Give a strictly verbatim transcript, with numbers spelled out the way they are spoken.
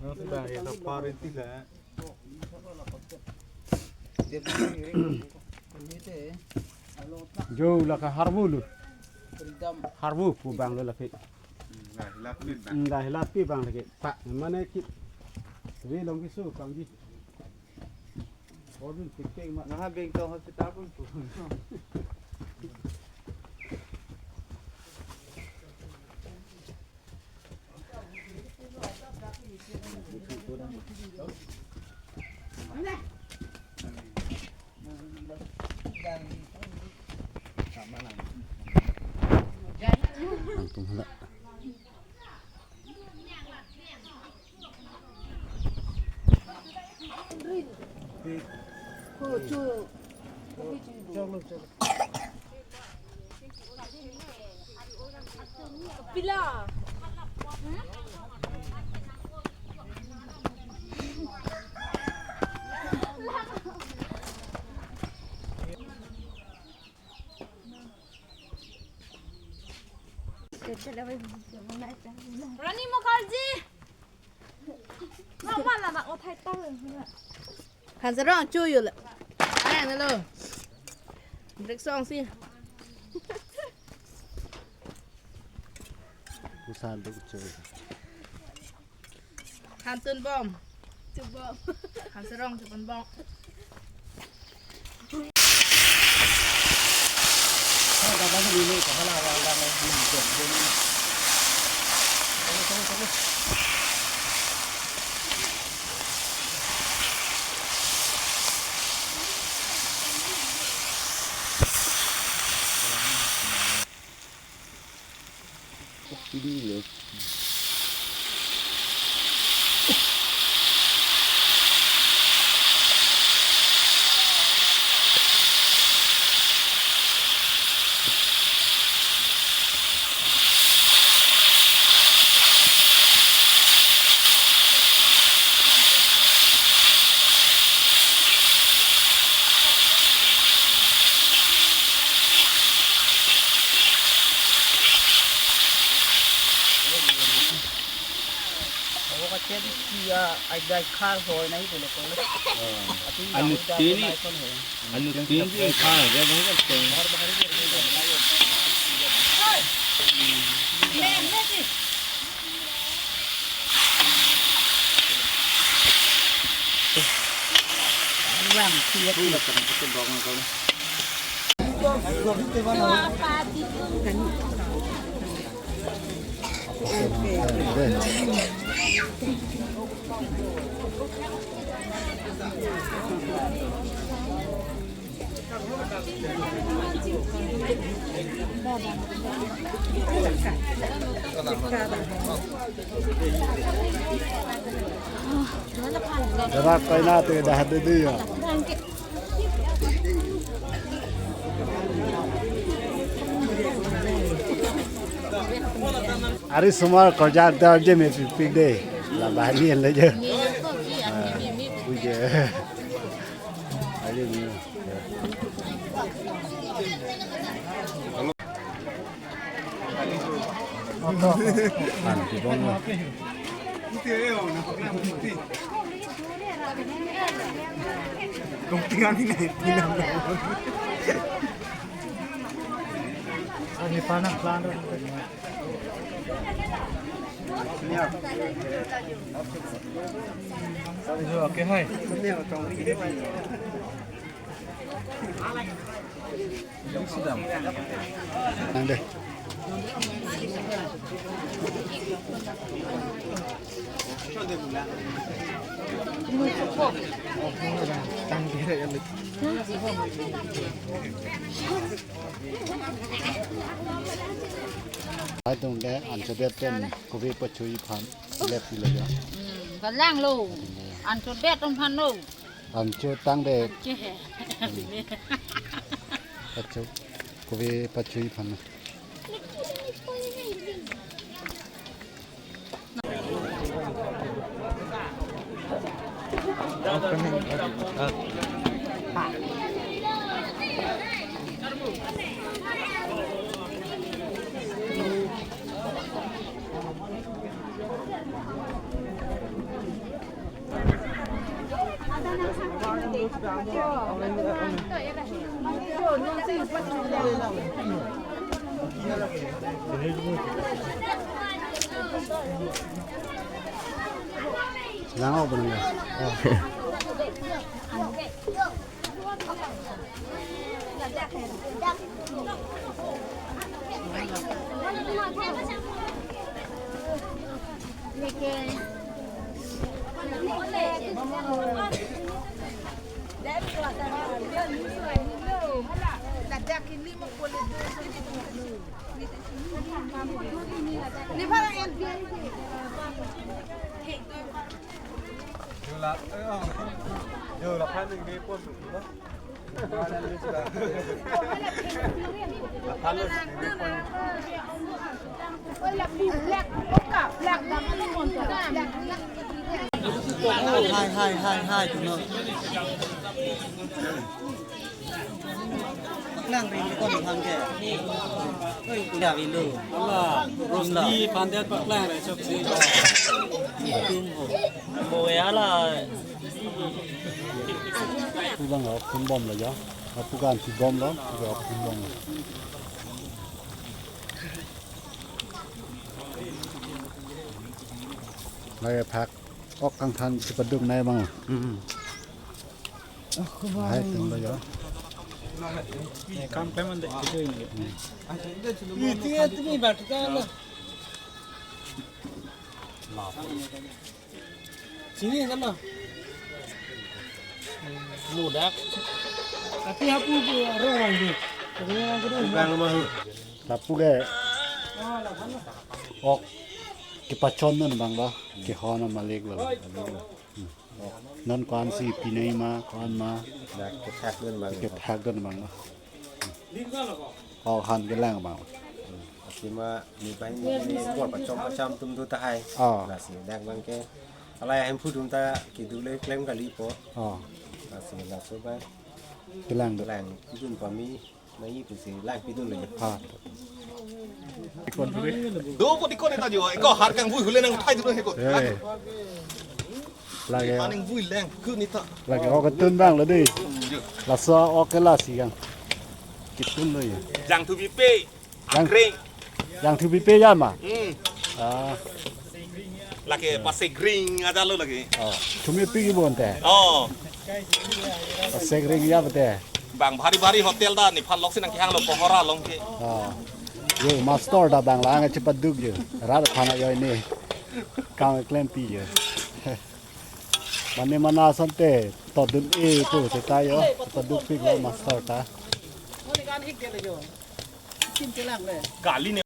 Jo lake harvu lo. Harvu pu abang lo lake. Nda hilat pi abang lake. Pak mane ki. Wi long kisu kangji. Order piking ma. Naha Bengtong hospital pun pu. Pila. Rani Mukherjee. Mama lama othai tang. Hanserong chu yul. Ayan lo. Break song si. Kusa duk chu. Hansun bom. Chubom. Hanserong chubom bom. Anuttin, anuttin si khar aja bang kan. Dara kaina te dah dede ya. Ari osomar korja arje mepik de. La bahani le je. Ah, uje. Ari ni. Pan kibong lo. Ani panang plan. Oke, hai. Nang deh. Adung le anchot det pen kopi pachui aphan le pilo ya. Hmm, kalang lo. Anchot det atum aphan lo. Anchot tang det. Anchot he. Pachu. Kopi pachui aphan. Lang ako ba nang? Oh. Hai, hai, hai, hai, no. Lang ring kon thang ke. Oi, kuda vilo. Ala, Rosdi pandet paklang re chok si. Tum ho. Mo ya la. Pu bang ok tum bom la ya. Pu kan si bom lo, ok tum bom. Lake phak ok kangthan si paduk nai bang. Hmm. Hai, tum lo ya. Kam klem ande, itu ini. Ini dia tu ni batu kan. Sini sama. Mudak. Tapi aku orang orang tu. Bang mah. Lapu ke. Ok kepachon non bang lo. Kehon malik lo. Non ko-an si pinai ma, ko-an ma. Dak kethak dun bang. Kethak dun bang. Oh, han kelang bang. Asima ni bang ni bor pachom pacham tum tu tahai. Oh. Lasi dak bang ke. Alai hem phu tum ta kedo le klem kali po. Oh. Lasi laso bang. Kelang dun. Lang dun pami. Nai pusi lang pidun lagi. Ha. Ikon dulu. Do ko dikon eta jo. Eko har kangvui hule nang thai dulu heko. Eh. Lake. Aning vui lang ku ni ta. Lake ok tun bang lo dei. Jo. Laso ok ke lasi yang. Kitun lo ya. Jangthu bipe. Jang- Akring. Jangthu bipe ya ma. Hmm. Ah. Lake Pasek Ring aja lo lake. Oh, chumi pi ki bon te. Oh. Pasek Ring ya bete. Bang bhari bhari hotel ta Nepal lok si nang kehang lo Kohora along ke. Oh. Yo, master ta bang lang chepaduk yo. Rat phana yo ini. Kang klem pi yo. Mane mana sante to dun e po seta yo. Chepaduk pi lo master ta. Kali ne